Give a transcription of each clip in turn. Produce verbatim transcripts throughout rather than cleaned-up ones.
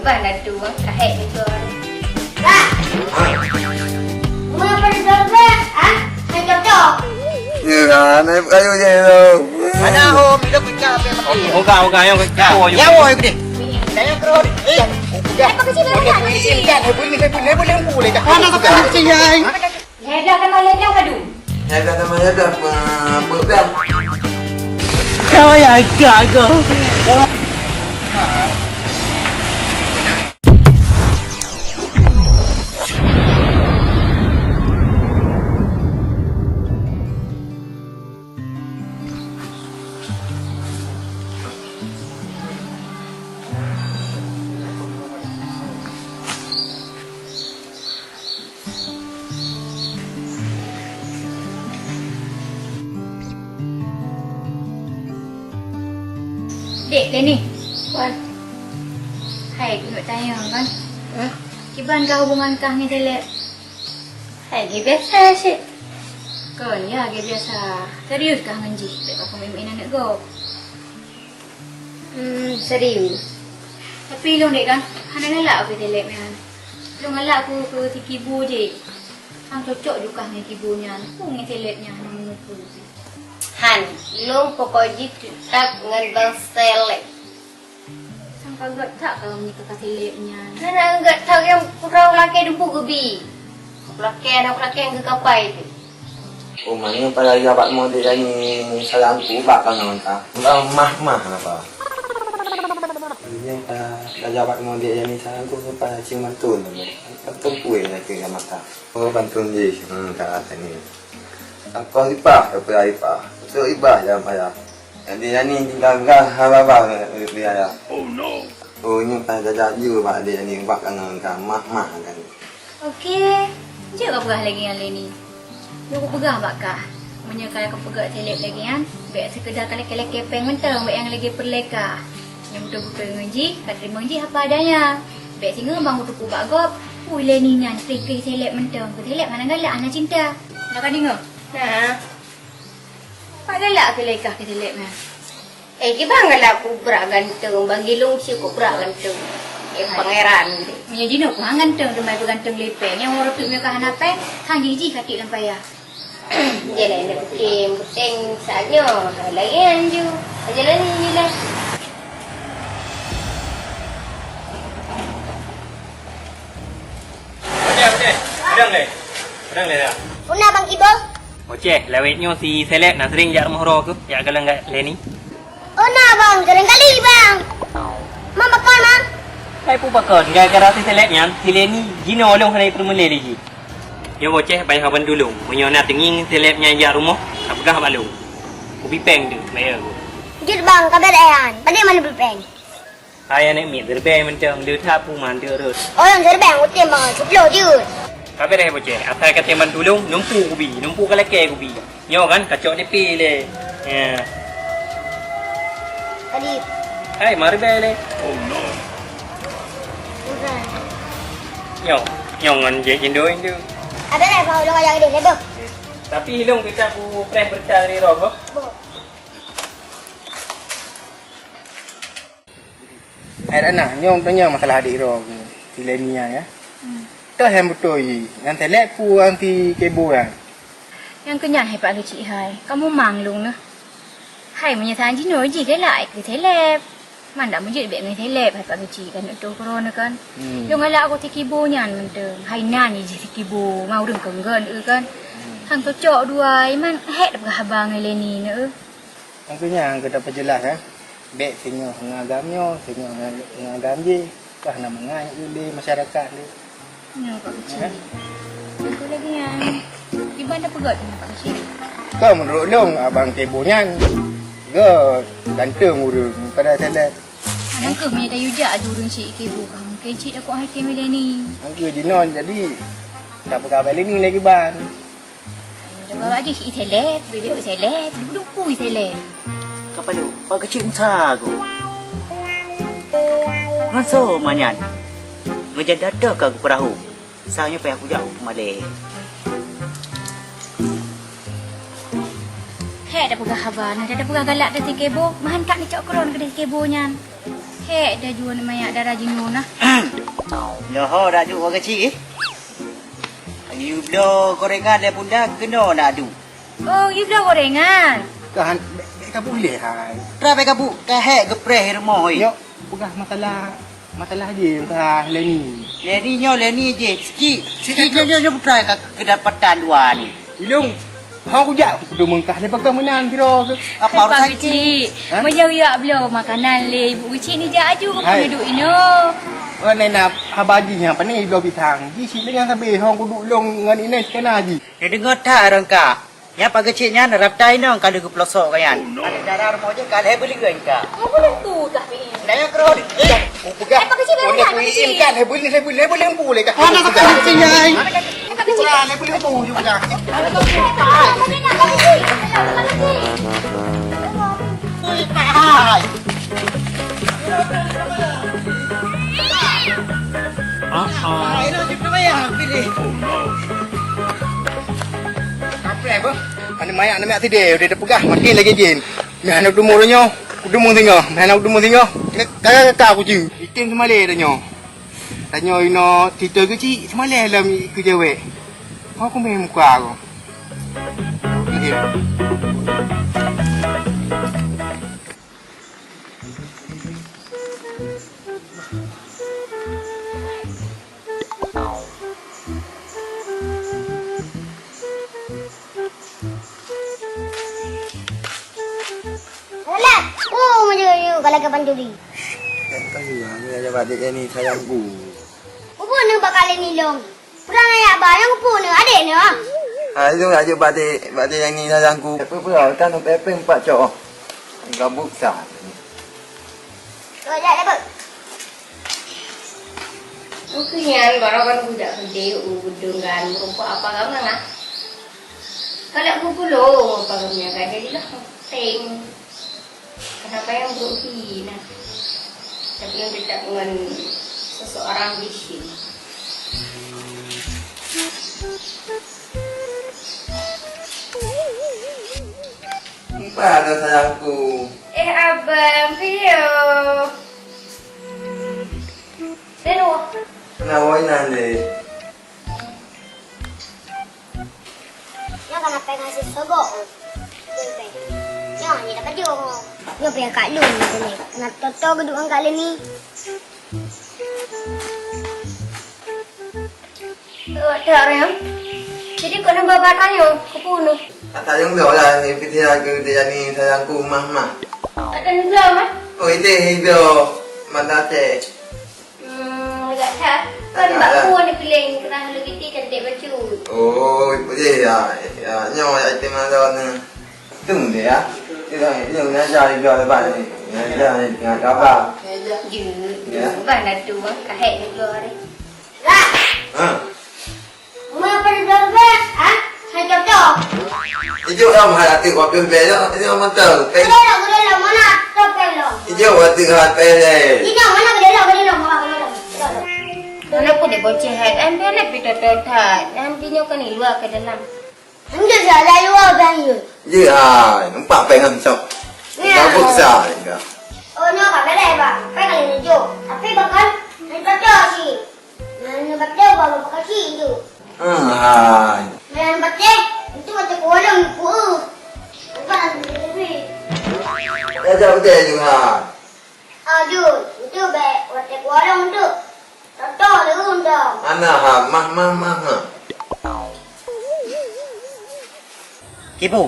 Ban dah tu, Bang. Kahek ni tu. Bang! Rumah pada jawab, ah? Hai cocok. Ya, naik kayu je tu. Mana ho, bila pika apa yang pakai? Oga, oga, yang kau. Ya, wo, yang gede. Saya terus. Eh, apa kecil, apa kecil? Mana tak kecil, hai? Hai dah, kan malam dah padu. Hai dah, kan malam dah, apa, apa dah? Kau yang agak kau. Dek, Leni. Wan. Hai, keuneuk tanyong, kan? Hah? Kiban kah hubungan kah ngon Seleb? Hai, lagèe biasa cit. Kon, ya, lagèe biasa. Serius kah ngon jih? Bèk kah meu'en-meu'en aneuk gob. Hmm, serius. Tapi lôn dek kan, hana galak keu Seleb nyan. Lôn galak keu, keu Tikibu jih. Han cocok ju kah ngon Tikibu nyan. Peue ngon Seleb nyan hana meungeue peue. Han, lôn pokok jih teutap ngon Bang Seleb. Sang ka gèt that ka meunyoe keu Seleb nyan. Hana gèt that nyang putroe lakèe dubu geubi. Lakèe, aneuk lakèe nyang geukapai tu. Oh, manyang pada jabat model nyan salam ku bak kau ngon ka. Enggak mah-mah apa. Ini pada jabat model nyan salam ku pada cing mantun. Mantun kue lagi sama ka. Oh, mantun jih. Hmm, ka tadi. Aku ipah, aku ipah. Betul ipah jangan payah. Jadi, jadi tinggal gah haba-haba biaya. Oh, no. Oh, ini pada jajan juga bak dia ni, bak kau ngon ka mah-mah kan. Okey, jeuet kapeugah lagèe nyan Leni. Nyoe kupeugah bak kah, meunyoe ka kapeugah Seleb lagèe nyan, bèk seukeudar ka lakèe-lakèe pèng mantong, bèk nyang lagèe peureulèe kah. Nyang beutôi-beutôi ngon jih, ka teurimong jih apa adanya. Bèk singoh bang kuteupeu bak gob, ui Leni nyan kreh-kreh Seleb mantong, keu Seleb hana galak, hana cinta. Na ka deungö? Na. Pat galak keu lé kah keu Seleb nyan? Eh, kiban galak kubrak ganteng, bagi lôn cit kubrak ganteng. Eh, pangeran. Meunyoe jinoe kah ganteng, teuma peuganteng lé pèng. Nyang uroe pih meunyoe ka hana pèng, han jih-jih ka tiek lam paya. Jeh lé, lé, puténg, puténg saat nyoe, laén ju. Jalan ni, jalan. Padang, padang. Padang lé. Padang lé dah. Una Bang Kibo. Oceh, lawét nyoe si Seleb na sering jak rumoh droe keuh, jak kalon ngon Leni. Oh na bang, sering kali bang. Mang pakon mang? Hai peue pakon, gara-gara si Seleb nyan, si Leni jinoe lôn hana peureulèe lé jih. Nyoe Oceh payah ban tulông, meunyoe na teungieng Seleb nyan jak rumoh, tapeugah bak lôn. Kubi pèng tu, bayar ku. Jeuet bang, ka bèrèh nyan, padum man leubeh pèng. Hai aneuk miet, seureubèe mantong, deuh that peue man deuh rhot. Oh, nyang seureubèe, utem bang, siplôh jeuet. Ka bèrèh Oceh, asai ka tem ban tulông, numpu kubi, numpu ka lakèe kubi. Nyoe kan, kacok D P lé. Ya. Tadi. Hai, ma ribèe lé. Oh no. Bukan. Nyoe, nyoe ngon jih jindoi tu. Ada lah, kalau orang yang ada, boh. Tapi ilong kita ku preh berita dari roh, boh. Boh. Hai Ratna, nyoe tanyong masalah adék droe ku, si Leni nyan, ya. Hmm. Toh nyang beutôi, nyang Seleb peue anti Kebo nyan? Nyang keu nyan hai Pak Geuchik hai, kamoe mang lôn neuh. Hai meunyoe sajan jinoe jih galak keu Seleb. Man dak meujeuet bèk ngon Seleb hai Pak Geuchik, keuneuk toh keudroe neuh kan. Hmm. Lôn galak keu si Kebo nyan mantong. Hai nan jih si Kebo, ngon ureueng keu ngon eu kan. Hmm. Han cocok dua, man hék tapeugah haba ngon Leni neuh. Nyang keu nyan, keu tapeujeulaih, eh. Bèk singoh ngon agam nyoe, singoh ngon, ngon agam jih. Ka hana mangat ulèe masyarakat lé. Nyoe, Pak Geuchik. Eh? Aku lagi nyan. Kiban tapeugah nyoe, Pak Geuchik. Ka meunurot lôn, abang Kebo nyan, gèt ganteng ureueng, pada Seleb. Nyan keuh meunyoe tayue jak aju ureueng si Kebo ka mungken cit takot hai keu Leni. Nyan keuh jinoe jadi, tapeugah bak Leni lé kiban. Coba awak jih si Seleb, bibit Seleb, dudu-dudu Seleb. Kapalo, Pak Geuchik Musa go. Ngon soe ma nyan? Meujak datoh ka geupeurahom. Sa nyoe payah kujak u Malée. Hék tapeugah haba, na tapeugah galak keu si Kebo, meuhan ka neucok kron keu si Kebo nyan. Hek dah jua manyak dara jinoe nah. Yoho dah jua kecil. Yublo gorengan le bunda kena nak adu. Oh, yublo gorengan. Kan, bek, bek kabuk leh hai. Tra bek kabuk, kahek gepreh rumoh oi. Nyok, peugah masalah, masalah je, masalah Leni. Leni nyoe, Leni je. Sikit, sikit nyoe, nyoe, nyoe putra ka kedapatan dua ni. Ilung, hong kujak, kudu mengkah ni pegang meunan piro ke? Apa urusan kecil? Ha? Meunyoe yak bloe makanan lé ibu kecil ni jak aju ke penuduk ino. Oh, nena haba ji nyang pane ibloe pisang. Ji sik dengan sabe hong kudu long ngan Ines kena ji. Neudeungoe that rangka. Nyan Pak Geuchik nyan rata inong ka lheueh geupeulosok kah nyan. Ada dara rumoh jih ka lheueh beuleuen ka. Apa boleh tu dah ni? Dah nyang keureuh. Eh, peugah. Eh, Pak Geuchik, boleh Pak Geuchik? Kan lheueh beuleuen, lheueh beuleuen, lheueh beuleuen ka. Hana sakit hati, Nyai. Eh, Pak Geuchik. Lheueh beuleuen tu juga. Pak Geuchik, Pak Geuchik. Ui, Pak Hai. Ah, ah. Hai, dah cuma payah pilih. Apa apa? Aneuk manyak, aneuk manyak tidé, udah dipeugah, makin lagi jin. Meuhana dumur nyoe, dumur singoh, meuhana dumur singoh. Kaka-kaka kucing. Item seumalée tanyoe. Tanyoe inoe titoi keuchik, seumalée lom keu jawek. Ho kumé muka ko. Alah, oh, macam ni, kalau ke pancuri. Kan kau juga, ni aja batik ni sayangku. Apa ni bakal ni long? Pernah nanya abang yang apa ni? Adik ni, ah. Ah, itu aja batik, batik yang ni sayangku. Apa pula kan sampai apa empat cok. Gabuk sah. Kau jak dapat. Mungkin nyan baru kan budak gede, u gedung kan, rupa apa kamu ngah? Kalau aku pulang, apa kamu yang kan jadilah penting. Kenapa yang beruhi nah? Tapi yang dekat dengan seseorang di sini. Empat ada sayangku. Eh, abang, Pio. Pio. Kenapa ini, Ande? Nyoe ka na péng hasél sobok. Nyoe, nyoe dapat jong. Nyoe péng Kak Lun, nyoe. Ka na toto geuduek ngon Kak Leni. Oh, tak, Rem. Jadi, kok nambah batang nyoe? Kepunu. Ata yang dah lah, ni, piti lagi, dia ni, sayangku, mah, mah. Ada nambah, mah? Oh, itu, itu. Mantap, cek. Hmm, agak dah. Kan agak bak dah. Pun dia pilih kerah lagi ti cantik bacut. Oh, boleh ya. Ya, nyoe ya item ada ni. Tu dia ya. Dia dah, dia ngajar juga lepas ni. Ngajar ni dengan khabar. Ya. Ban dah tu, ah, kahek ni dua hari. Lah. Ha. Mengapa dia dua belas? Ha? Hai cocok. Ijok lah mahal atik waktu bela. Ini orang mantap. Boleh lah, boleh lah. Mana? Stop kan lo. Ijok waktu hal pele. Ini mana boleh lah, boleh lah. Mana boleh lah. Mana pun dia bocah hai. Ambil lah pita totat. Nanti nyokan di luar ke dalam. Hingga salah luar kan you. Ya, nampak pengen sok. Ya. Bagus sah enggak. Oh, no, kat belakang, bang. Kan kalau hijau. Tapi bakal hijau sih. Nah, ni betul baru kaki itu. Hmm, hai. Nah, yang betul itu macam kolong itu. Bukan lebih. Ya, jauh deh juga. Aduh, itu baik. Macam kolong tu. Toto dulu dong. Mana ha, mah, mah, mah, ha. Kibu,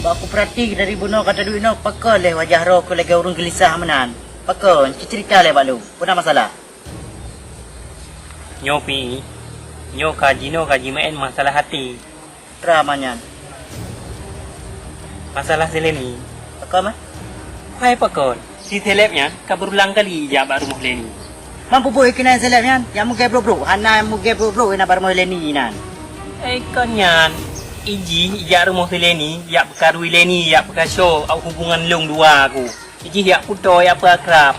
bak kupeurati dari bunoe ka taduek inoe, pakon lé wajah droe keu lagèe ureueng geulisah meunan. Pakon, ci cerita lé bak lôn, peue na masalah? Nyoe Pi, nyoe ka jinoe ka jimeu'en masalah até. Peue na nyan? Masalah si Leni. Pakon mah? Hai pakon, si Seleb nyan ka beurulang kali ijak bak rumoh Leni. Man peue buet keunan Seleb nyan, nyang meugèe brok-brok, hana meugèe brok-brok na bak rumoh Leni nyan. Eh, kon nyan, ijih ijak rumoh si Leni, ijak peukarui Leni, ijak peukaso hubungan lôn dua ku. Ijih ijak peutoe, ijak peuakrab.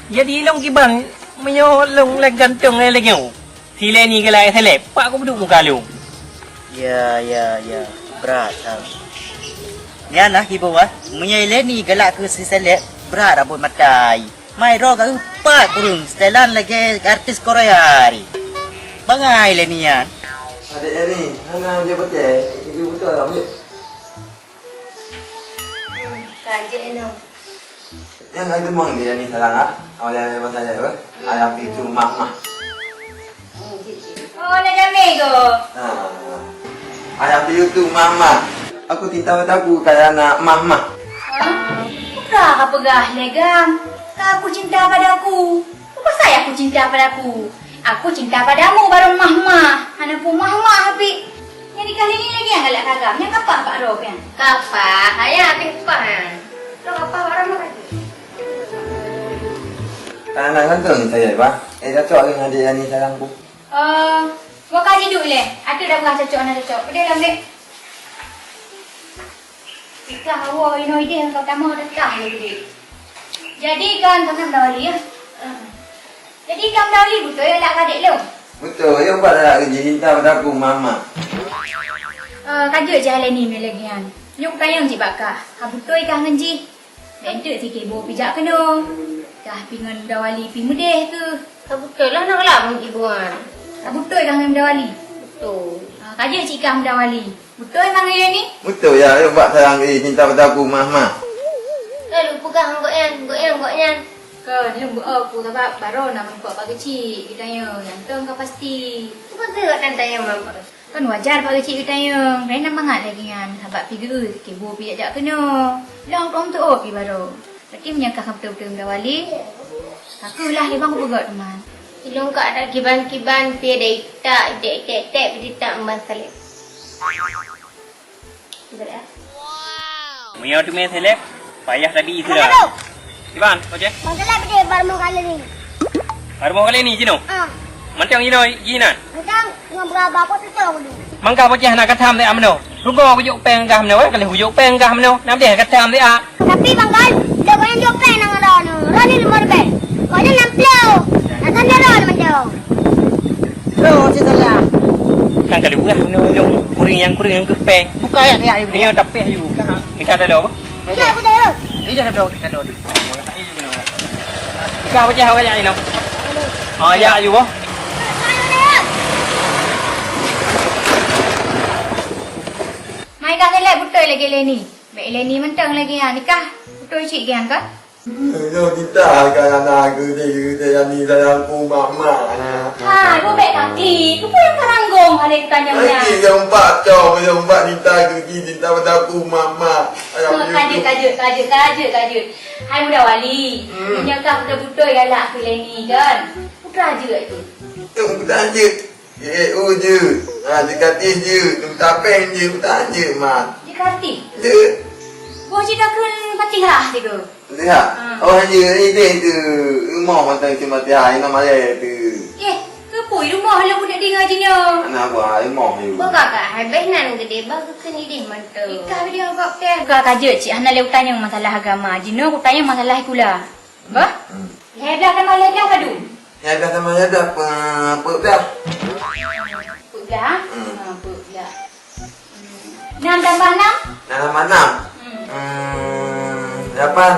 Jadi lôn kiban meunyoe lôn lé gantong lé lagèe nyoe. Si Leni galak Seleb, pak keubeudôk muka lôn. Ya, ya, ya. Brat, ha. Nyan nah, Kibu, ah. Meunyoe Leni galak keu si Seleb, brat rabot mata ai. Mai droe ka pat kureueng, setelan lagèe artis Korea ri. Bangai lé nian. Adek nyan ni, hana dia pakai. Itu betul lah, ambil. Hmm, ka jeuet nyoe. Nyang ka teumong dia ni salah ah. Awak yang masa ya, eh? Ayah pitu mama. Oh, na jamé go. Ha. Ayah pitu mama. Aku cinta padaku kayak anak mama. Ha? Buka ka peugah lé gam. Ka aku cinta padaku. Apa saya aku cinta padaku? Aku cinta padamu baru mah-mah. Hana pun mah-mah, Habib. Nyang nikah lé ni lagèe nyang galak kagam. Nyang kapah bak droe nyan. Kapah, hai Habib pah. Droe kapah bak droe mah lagèe. Anak ganteng saya, Bah. Eh, cocok lagi ngadek Yani sayangku. Oh, buka jiduk leh. Ateuh dah peugah cocok, hana cocok. Peudeh lam deh. Tikah awai inoe ideh ka tamah deukah lé geude. Jadi kan, ka meudawa li, ya? Jadi kan meudawa li beutôi ya lak kadek lôn? Beutôi, ya, ubat dak lagi cinta pada aku, Mama. Eh, ka jeuet cit Leni mileh nyan. Nyoe kutanyong cit bak kah, ka beutôi kah ngon jih? Bèk enteuk sikebo pijak keunoe. Kah pi ngon meudawa li pi meudeh keuh? Ka beutôi lah nak lak ngon ibuan. Ka beutôi kah ngon meudawa li? Beutôi. Ah, ka jeuet cit kah meudawa li. Beutôi mangat Leni? Beutôi ya, ayo bak sayang eh cinta pada aku mah mah. Lalu peugah ngon gobnyan, gobnyan, gobnyan. Kon, lôn beuo ku sabab baroe na meurumpok bak keuchik geutanyoe, nyang tong ka pasti. Peue keuh gobnyan tanyong mah? Kon wajar bak keuchik geutanyoe, rai na mangat lagèe nyan, sabab pi geu-eu sikebo pi jak-jak keunoe. Lôn tôm teuôt pi baroe. Berarti meunyoe kah ka beutôi-beutôi meudawa li, ka keuh lah, kiban kupeugöt teuma. Ilôn ka ada kiban-kiban pih dai tak, dek tek-tek pih tak ban saleb. Meunyoe teumé saleb, payah tabi sira. Kiban, oke? Bang saleb deh, baru mau kali ni. Baru mau kali ni, jinoe? Ah. Mantong jinoe, jinan? Mantong. Ngon beuraba po tutong dulu. Mangka bocah na katham teuh amno. Rugoe kujok péng gah meunoe, eh, ka lheueh kujok péng gah meunoe. Nam deh katham teuh a. Tapi Bang Gal, dok gobnyan jok péng nang droeneuh. Droeneuh limong ribèe. Gobnyan nam ploh. Asai droeneuh mantong. Loh, cit salah. Kan ka lheueh meunoe, nyoe kuring nyang kuring nyang keu péng. Buka ya, ya, ya. Nyoe tapeh yu. Mita dah dah apa? Ya, aku dah. Ini dah dah, dah dah. Ka pacah awak jak inoe. Oh, jak aju boh. Mai ka selek beutôi lagèe Leni. Bèk Leni mantong lagèe nyan. Nikah beutôi cit gèt kan? Nyoe kita akan anak gede-gede yang ni sayangku mama. Ha, lu bèk kaki. Kau yang karanggong ada tanya nya. Lagi yang empat cowok, yang empat cinta gede, cinta pada aku mama. Ayam Oh, kajeut, kajeut, kajeut, kajeut, kajeut. Hai Muda Wali, Hmm. meunyoe kah beutôi-beutôi galak keu Leni kan? Putra jeuet tu. Tu putra jeuet. Eh, oh, jeuet. Ha, jeuet katis jeuet. Jeuet tapeng jeuet, putra jeuet, man. Jeuet katis? Jeuet. Boh cit takheun patéh rah sigoe. Lihat. Ha. Oh, jeuet, ideh tu. Rumoh mantong cuma tiha, ina malèe tu. Eh, keupeue rumoh lôn peuduek deungoe jinoe? Anak buah rumoh tu. Boh kakak, hai beh nan gede, bah keukeun ideh mantong. Ikah bidang kok teh. Ka kajeut cit, hana lé kutanyong masalah agama. Jinoe kutanyong masalah sikula. Bah? Hmm. Lhèe blah tambah lhèe blah padum? Lhèe blah tambah lhèe blah, pe-, peuet blah. Peuet blah, ha? Hmm. Ha, peuet blah. Hmm. Nam tambah nam? Nam tambah nam? Hmm. Hmm, lapan.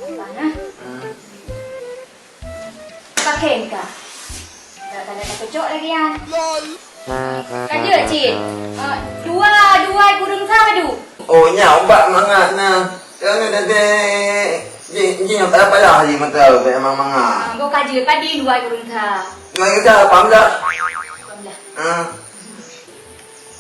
Lapan, ha? Hmm. Pakai ni, Kak. Dah, dah, dah, dah kejok lagi, Yan. Ka jeuet cit. Ah, dua, dua kureueng sa padum? Oh, nyan ubat mangat na. Keuneuk deh, jih, jih nyang payah-payah jih mata, bèk mangat-mangat. Ah, boh ka jeuet, padum dua kureueng sa? Dua kureueng sa, lapan blah. Lapan blah. Ah.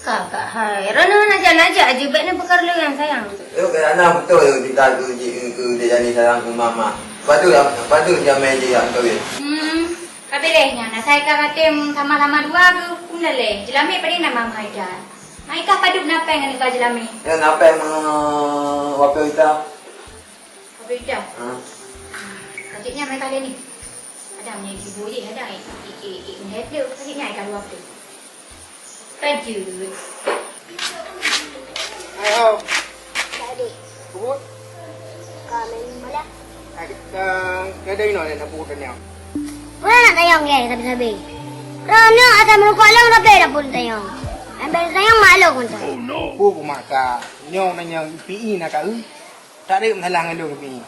Ka, ka, hai. Roh nyoe najak-najak aju, bèk na peukara lé nyang sayang. Yo, keu aneuk beutôi, cinta keu jih, keu dia jadi sayang keu mama. Padum, padum jamèe jih nyang kawin. Hmm. Ka beureh nyan, asai ka katem sama-sama dua geuh pun lalè. Jeulamé padum na Mam Haidar. Mai kah padum na péng ngon ka jeulamé? Ya, na péng, eh, waktu ita. Waktu ita? Ha. Kajik nyan mai kali ni. Ada mai ibu je, ada i, i, i, i, melihat dia. Kajik nyan ai ka dua tu. Ka jeuet. Hai, ho. Ka deh. Kubut? Ka main bola. Hai, ka, ka ada inoe nak kubut tanyong. Pura nak tanyong, ya, sabe-sabe. Roh nyoe asai meurukok lôn, tapi dak pun tanyong. Ambil tanyong mak lôn pun tanyong. Pu, pu maka. Nyoe nanyong ipi na ka eu. Tak ada masalah ngon lôn ipi.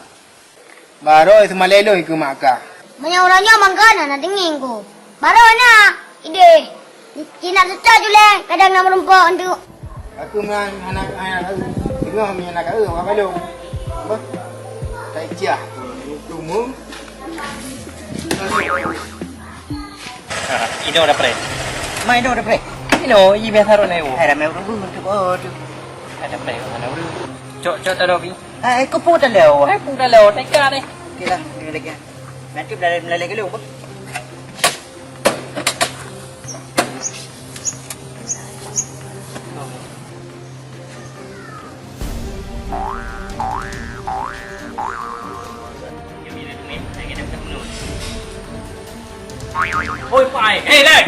Barô seumalée lôn keu mak kah. Meunyoe uroe nyoe mangkon hana teungieng ku. Barô na ideh. Jinak seutôt julée kadang na meurumpok untuk. Aku meunan hana, hana, teungoh meunan ka eu, ka balong. Apa? Ka ijah. Tumu. Ha, inoe dapréh. Ma inoe dapréh. Inoe, i biasa rot na iwoe. Hai, ramé ureueng tu, oh, tu. Ada dapréh, mana ureueng? Cok, cok talo bi. Hai, kupu talo. Hai, pu talo, teka deh. Okey lah, ni lagi. Nanti belalai-belalai dulu. Oi, pai. Hei, Leng.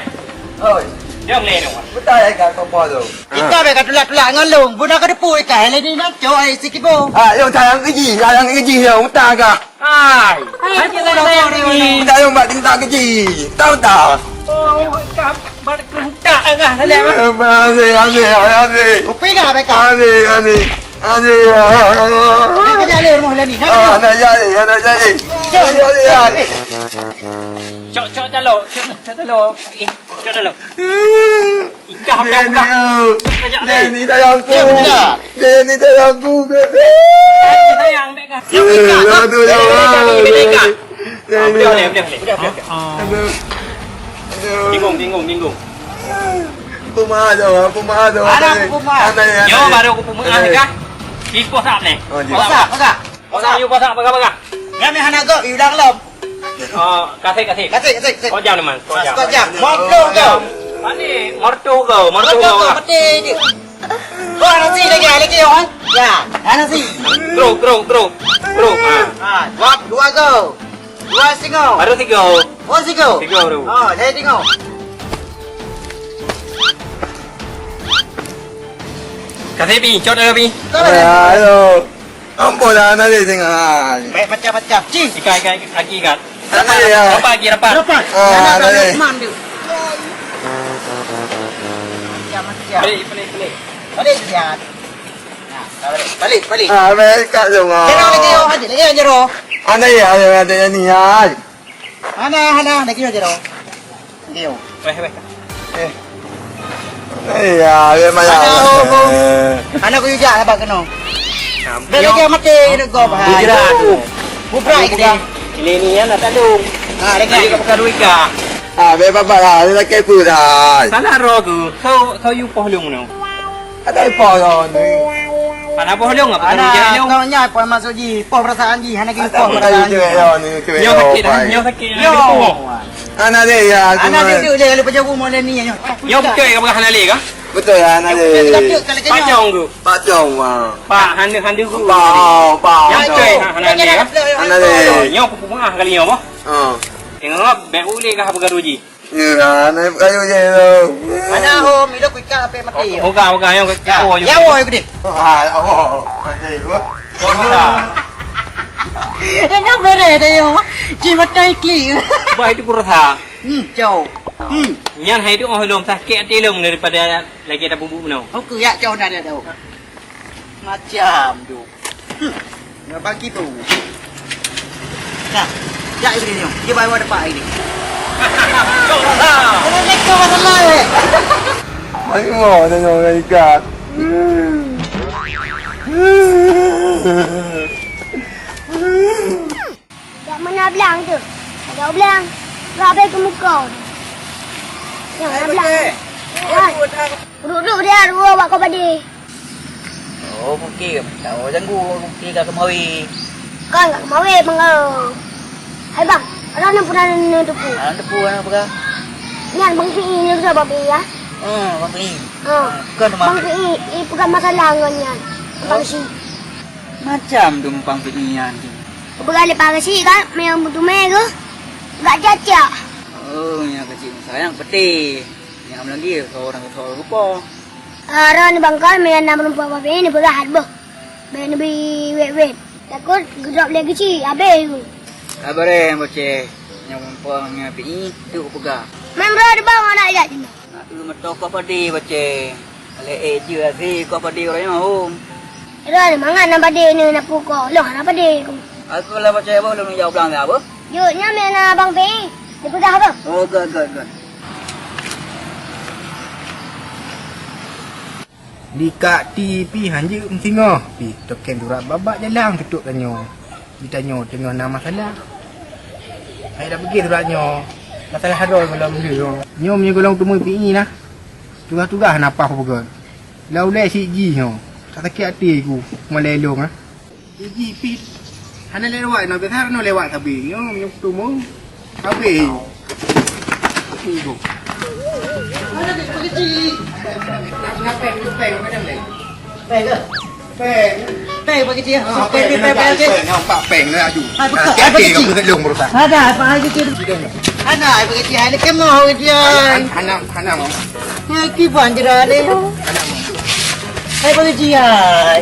Oi. Nyang lé nyoe. Beutôi ka kau po tu. Ika bèk ka tulak-tulak ngon lôn. Buna ka deupui ka lé ni nan cok ai sikibo. Ah, yo sayang keji, sayang keji yo, utang ka. Hai. Hai, hai, kita dah tahu ni. Kita yang buat tinta keji. Tahu tak? Oh, ka bar keruntak ka, salah. Eh, masih, masih, masih. Upi ka bèk ka. Masih, masih. Masih. Nak kerja lé rumah Lani. Nak kerja. Ah, nak jadi, nak jadi. Cok. Nak jadi, ya. Cok, cok talo, cok, cok talo. Eh, cok talo. Ikah Denny, oh. Denny, sayangku. Denny, sayangku. Sayang, dek kah. Eh, dah tu, ya Allah. Denny. Boleh, boleh, boleh. Aduh. Aduh. Tinggung, tinggung, tinggung. Puma tu, puma tu. Ada puma. Ada, ada. Nyoe baru aku puma, ada. Kah? Di pos tak ni? Oh, di pos. Pos tak, pos tak. Pos tak, you pos tak, pegang, pegang. Nyan hana gok, you ulang lom. Oh, kasih, kasih. Kasih, kasih, kasih. Kau jam, teman. Kau jam. Kau jam. Morto kau. Mana? Morto kau, morto kau. Mati je. Kau nasi lagi, lagi, oh. Ya, nasi. Terus, terus, terus. Terus. Ha. Ha, dua, dua go. Dua singo. Baru tiga. Oh, tiga. Tiga baru. Ha, saya tengok. Kasih pi, cot dah pi. Ayo. Ampun lah, nanti tengah. Baik macam-macam. Cih. Ikat, ikat, ikat, kaki ikat. Rapat, ya. Rapat lagi, rapat. Rapat. Ah, nanti. Macam-macam. Balik, balik, balik. Balik, lihat. Nah, balik, balik, balik. Ah, baik, Kak Zuma. Jangan lagi, oh, hati lagi, hanya roh. Anda ya, ada, ada yang niat. Hana, hana, dah kira je dah. Kira. Weh, weh. Eh. Eh, ya, dia banyak. Hana, oh, oh. Eh. Hana aku juga dapat kena. Dah lagi mati kena kau, bahai. Bubrak tu. Bubrak ke dia? Ini ni yang nak tandung. Ha, dah kira. Dia bukan duit kah? Ah, biar bapak lah. Dia nak kepo dah. Salah roh tu. Kau, kau you poh lung tu. Ada ipoh lôn ni. Hana poh lôn apa tadi jadi lôn? Kau nyan poh masuk ji, poh perasaan ji, hana ki poh perasaan ji. Nyoe sakit dah, nyoe sakit dah. Hana deh ya. Hana duduk je lalu pejabu model ni nyoe. Nyoe betul ke bukan hana lé kah? Betul ya, hana lé. Pak Cong tu. Pak Cong, wah. Pak hana hana tu. Pak, pak. Yang betul hana lé kah? Hana lé. Nyoe aku pun maaf kali nyoe boh. Ha. Tengok bek ulih kah apa garu ji? Ya, naik kayu je tu. Mana hom? Ilo kuika ape mati. Oga, oga, yang kau. Ya, oh, ya, oh, gede. Ah, oh, mati gua. Dah bere dah yo. Ji mata ikli. Bah itu kurasa. Hmm, jauh. Hmm. Nyan hai tu oh lom sakit hati lom daripada lagi ada bubuk meno. Oke, ya jauh dah dah. Macam tu. Hmm. Nggak bagi tu. Nah, jak ini ni. Dia bawa depan ini. Assalamualaikum warahmatullahi. Mai mo tengok orang ikat. Jak mana blang tu? Ada blang. Rabe ke muka. Yang mana blang? Hai. Duduk dia dua bak kau padi. Oh, mungkin tahu janggu, mungkin ka kemawi. Kan ka kemawi bang. Hai bang, ada nan pernah nan tepu. Ah, tepu ana peugah. Nyan bang Pi ni ke bang Pi ya? Hmm, bang Pi. Ha. Bukan bang Pi, i peugah masalah ngon nyan. Bang si. Macam tu bang Pi nyan. Peugah le pagi si kan, memang betul mega. Gak caca. Oh, yang kecil sayang peti. Nyang lagi keu orang keu rupa. Aron bangkai meunan na meureumpok babeh ni beureuhat boh. Bèk neubi wet-wet. Takot geudrop lé geuci, abéh. Sabar eh, Boceh. Nyang meureumpok nyan pi tu peugah. Memang di bawah nak jak jeunah. Nak tu meutoko padi, Boceh. Lé eh je azi ko padi orang nyoe hom. Ira mangat na padi ni na puko. Loh na padi. Aku lah percaya boh, lôn jak u blang dah, boh. Jeuet, nyan meunan Abang Pi. Dipeugah, boh. Oh, good, good, good. Di Kak Ti pih hanjeuet meusingoh pih, tokén surat babak jalang tutup tanyoe. Di tanyoe teungoh na masalah. Hai dak beugét surat nyoe, masalah haroi gohlom lheueh nyoe. Nyoe meunyoe gohlom teumui pih i nah. Tugaih-tugaih hana paih kupeugöt. Lau lé sik jih nyoe. Ka sakét até ku, malée lôn ah. Sik jih pih hana lewat nyoe, biasa nyoe lewat sabe. Nyoe meunyoe teumui. Habéh. Tunggu. Mana dia pergi? Nak, nak peng, nak peng, mana peng? Peng ke? Peng. Peng pergi dia. Ah, peng, peng, peng, peng, peng, peng. Nampak peng dah laju. Hai, buka, hati-hati hai, pergi. Kau kena long berusaha. Ada apa hai kecil? Ada apa kecil? Hai, lekam no kecil. Anak, anak, anak, mama. Ya, kiban jerah ni. Anak, mama. Hai, pergi hai.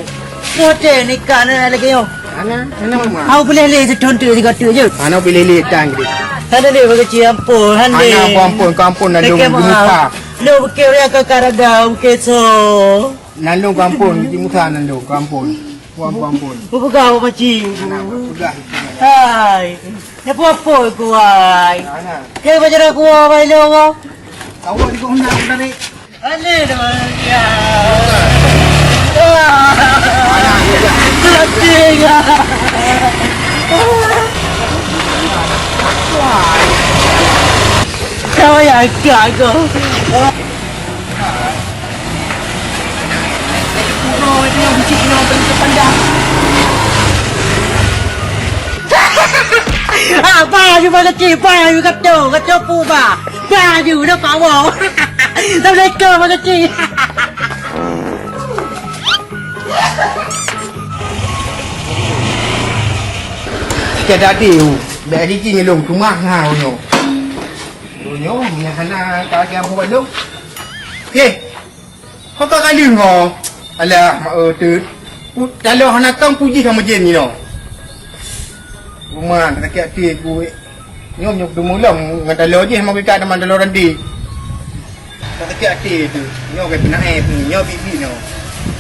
Kote ni kan lagi yo. Ana, ana mama. Au boleh lé sithon tu tiga tu je. Ana boleh lé tang gitu. Hana deh bagi ci ampun, hana. Ana ampun, ampun, ampun, nak dong geumuka. Lo bukit raya ka karada, bukit so. Nak dong ampun, di muka nak dong ampun. Ampun, ampun. Bubuka apa maci? Ana, peugah. Hai. Napa-apa ku ai. Ana. Ke bacara ku ai lo. Tahu di kau nak tadi. Aneh dah, ya. Wah. Anjing. Kau yang agak kau. Apa you bagi cik, apa you kata, kata apa ba? Ba you dah power. Assalamualaikum bagi cik. Cakap tadi, bèk hiji ngelong cuma ngau nyoe. Nyoe, nyoe hana ka lagi ampun balong. Okey. Ho ka kali ngo. Alah, mak eu teut. Taloh hana tong puji sama jin nyoe. Uma, sakit hati ku. Nyoe nyoe dumulong ngon taloh jih mau kita teman taloh randi. Sakit hati tu. Nyoe ke pernah eh, nyoe bibi nyoe.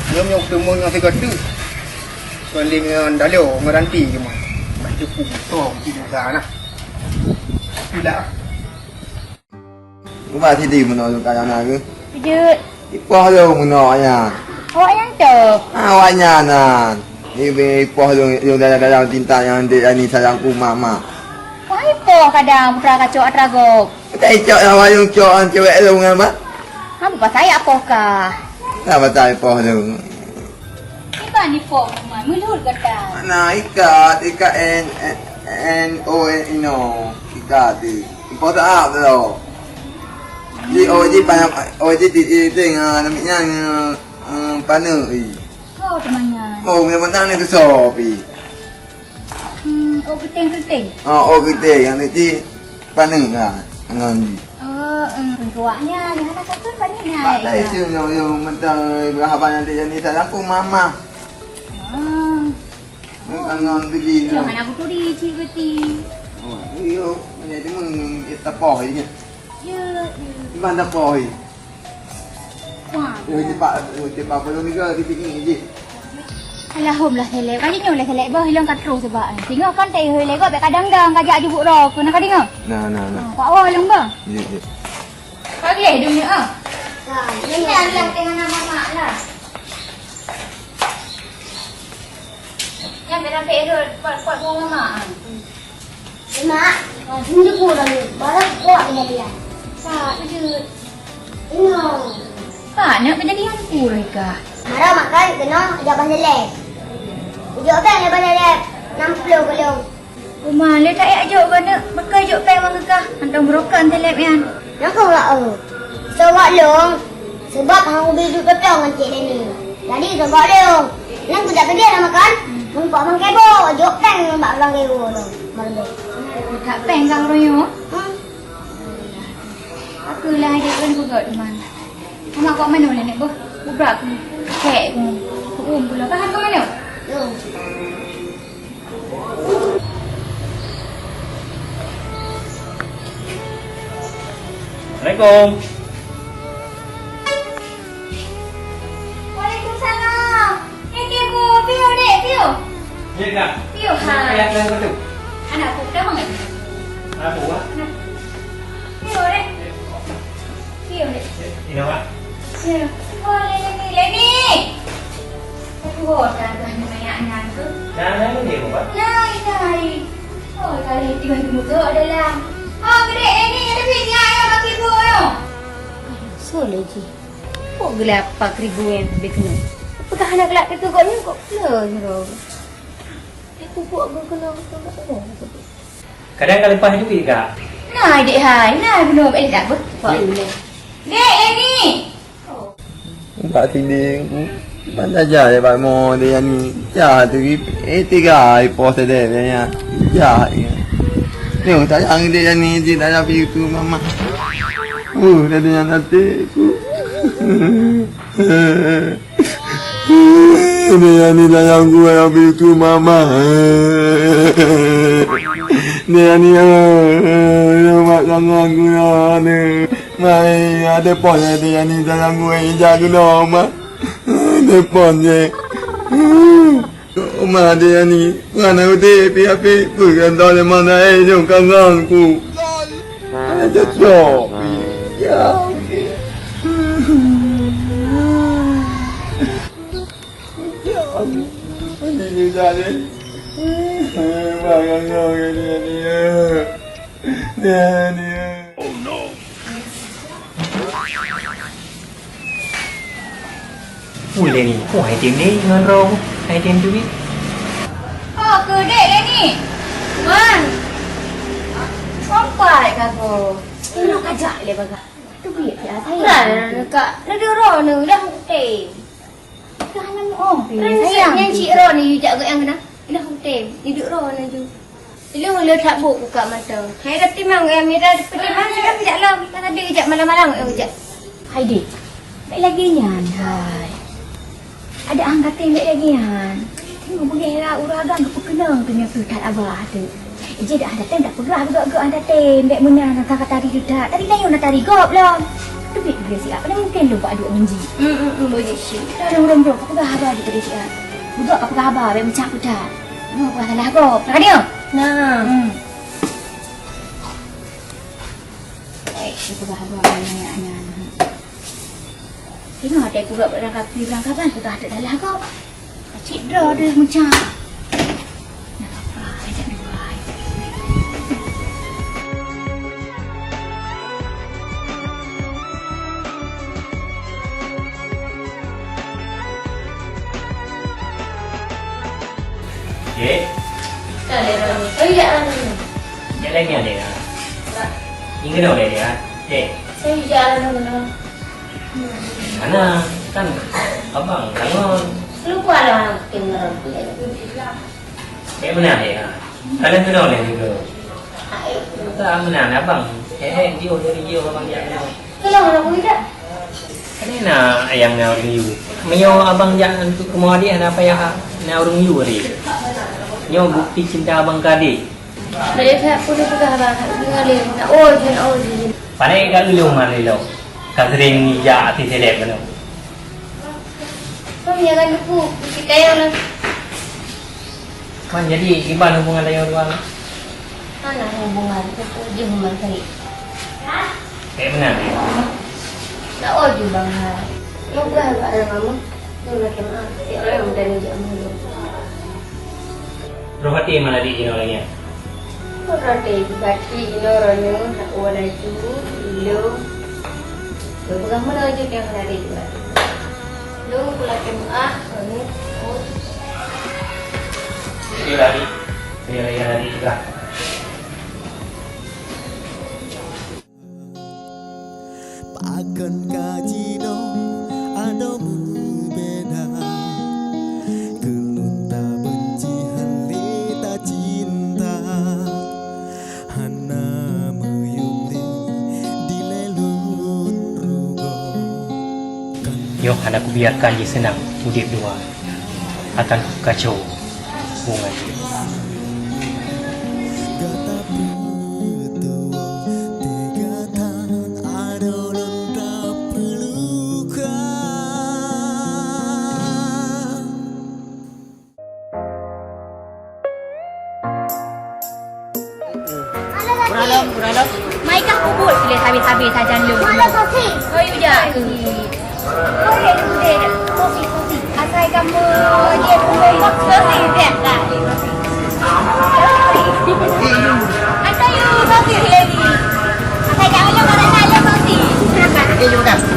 Nyoe nyoe dumulong nyoe sigoe tu. Paling ngon taloh ngon randi ke mah. Cukup tong tidak sana. Tidak. Ubak sidi meunoe lôn kaya na keuh. Jeuet. Ipoh lôn meunoe nyan. Awak nyan cok. Awak nyan nan. Ibe ipoh lôn, lôn dayang-dayang cinta nyang dek yani sayang ku mama. Wah ipoh kadang putra kacok atra gop. Tak cok awak lôn cok an cewek lôn ngan ba. Kamu pasal ya poh kah? Tak pasal ipoh lôn. Iban ipoh kuman, meulhot gata. Mana ikat, ikat N, N, N O N ino. Ikat di. Ipoh tak ap tu. Di O J payah, O J di, di, di, ah, nama nyan, ah, paneuk, eh. Oh, temannya. Oh, memang tak ni tu sopi. Hmm, oh, keriting-keriting. Ah, oh, keriting. Yang ni, paneuk lah. Ngon ni. Oh, hmm, keduanya. Yang ada satu paneuknya. Pak, tak isu, yo, yo, mentang, berapa banyak dia jadi, tak laku, mama. Ah. Ngon biji. Yo, hana buturi, cik, berarti. Oh, iyo. Mana dia meng, dia tapoh, ini. Ya, ya. Mana tapoh, ini? Wah. Yo, cepat, yo, cepat, belum juga, titik ni, je. Alah, hom lah seleb. Kali nyoe lah seleb bah, ilong ka troh sebab, eh. Singoh kan tak ilong go, bek kadang-kadang ka jak jubuk roh, kena ka dengar. Nah, nah, nah. Ha, pak wah long bah. Ya, ya. Pagi dulu, ah. Ini alah tengah nama mak lah. Yang berapa error, kuat-kuat bunga mak. Mak, tunjuk pula ni, barang kuat kejadian. Pak, tunjuk. Tengok. Pak, nak kejadian pun kah? Mara makan kena jak ban lelek. Ujok kan jak ban lelek, enam puluh belum. Uma, le tak yak jok kau nak, bekai jok peng bang kah? Hantom berokan telep yan. Nyang keuh wak eu. Soe wak lôn, sebab hana ubé duek peutong ngon Cik Deni. Jadi soe wak lôn. Nyan kujak keudeh na makan, meumpok mangkebo, jok peng bak blang kebo lôn. Malam deh. Kujak peng kang royo. Hmm. Aku lah ajak kan kujak teman. Mama kok mana boleh nak boh? Ubrak aku. Kek aku. Aku um pula. Faham kau mana? Lôn. Assalamualaikum. Waalaikumsalam. Eh, Tio, Tio, dek, Tio. Ya, Kak. Tio. Hai. Anak aku, kenapa nggak? Anak aku, Wak. Nah. Ayo, Dek. Ayo, Dek. Ini, Wak. Ya. Oh, Leni, Leni. Tapi, oh, dah, dah, banyak anak tu. Nah, nah, ini dia, Wak. Nah, ini, hai. Oh, kali tiba di muka dalam. Oh, gede, Leni, ada duit ni, ayah bagi ibu, ayo. So, Leni. Kok gelap pak ribu yang lebih kena? Peugah anak gelap itu kok ni, kok kena, Nurul? Aku buat guna-guna, guna-guna. Kadang ka leupah duit, Kak. Nah, dek hai, nah, bunoe bèk ledak beuh. Buat ulèe. Dek, Leni! Bak sidéng ku. Ban saja ya bak mo dek yani. Jah tu, eh, tiga hari poh sedek ya. Jah ya. Nyoe sayang dek yani, jih tak ada pitu mama. Uh, dah dengan hati ku. Dek yani sayang ku, ayah pitu mama. Dek yani, eh, eh, mak sangat ku ya, ni. Mai, ada pon ya, dek yani sayang ku, eh, ijak ku no, mak. Ada pon je. Oma, dek yani, mana udép, pi api, peugah dah lé mana, eh, jom kangang ku. Ada cocok. Ya, okey. Ya, ini dah deh. Bang, bang, bang, ini, ini, ya. Dia, dia. Ui, Leni, oh, hai tem ni ngon roh, hai tem duit. Oh, keu dek Leni. Man. Kompai ka ko. Kena kajak le bagah. Tu duit ya, sayang. Nah, kak, na dua roh ni dah tem. Dah na muoh. Sayang. Nyan cik roh ni, you jak geuh nyang kena. Dah tem. Ni dua roh ni ju. Ilong le that bok buka mata. Hai dah timang, eh, mira peutimang, sudah bijak lom. Kan ada bijak malam-malam, eh, bijak. Hai dek, bèk lagèe nyan, hai. Ada anggaté bèk lagèe nyan. Tengok beugèh lah urang agam geupeukeunong tu nyoe that abah tu. Ije dah ada tem tak peugah beugok-gok ada tem. Bèk meunan kata tadi tu that. Tadi layu na tari gop lom. Tu bit dia siap. Pada mungkin lu buat dua menji. Hmm, hmm, hmm, boleh sih. Dah urang-urang ka peugah haba di pada siap. Beugok ka peugah haba, bèk meucah peugah. Nyoe peugah salah gop. Ka dia? Nah. Hmm. Eh, siapa dah buat banyak nyan? Tengok ada pula barang kapi barang kaban sudah ada dalam kau. Cik draw dia macam. Nak apa? Ajak dia buat. Dek. Tak ada orang. Oh, ya, anu. Dia lagi ada ya. Ni kena oleh dia. Dek. Saya jalan dulu. Mana? Kan abang bangun. Lupa lah makin ngerti. Dek mana dia? Kalian kena oleh juga. Tak mana abang. Eh, eh, jauh dari jauh abang dia. Tolong aku tidak. Kena na ayang na ureueng yue. Meunyoe abang jak untuk keumoe adik hana payah na ureueng yue adik. Nyoe bukti cinta abang keu adik. Dari pihak pun peugah abang, hak deungoe lé. Na oh jin, oh jin. Pandai ka ulôn man lé lom. Ka sering jak até seleb keunoe. Kau nyaga duku, bukit kayang lah. Man jadi kiban hubungan tanyoe dua? Hana hubungan, pokok jih hubungan baik. Kayak mana? Tak oh jih bang hai. Lu gua agak ada mama. Lu makin ah, si orang yang dari jam dulu. Roh hati mana di jino lagi? Roh hati bati jino rono nak wala itu, lo. Lo pegang mana aja yang ada di bati. Lôn pulak keu meu'ah, keu nyoe. Jadi lari, dia lari juga. Pakon ka jinoe adoe meubeda, keu lôn tabeunci hán lé tacinta. Hana meuyuem lé dilèe lôn rugoe. Nyoe hana kubiarkan jiseunang udép dua, akan kukacau hubungan jih. Gata peutuwoe teuga that adoe lôn tapeuluka. Weh, sajan lôn. Mak, ada sosis. Kau yuk jak ke? Kau yuk deh, sosis, sosis. Asai kamu dia pun sosis, dia tak. Asai yuk sosis lagi. Asai kamu yang mana nak yuk sosis. Silakan. Okey, yuk makan.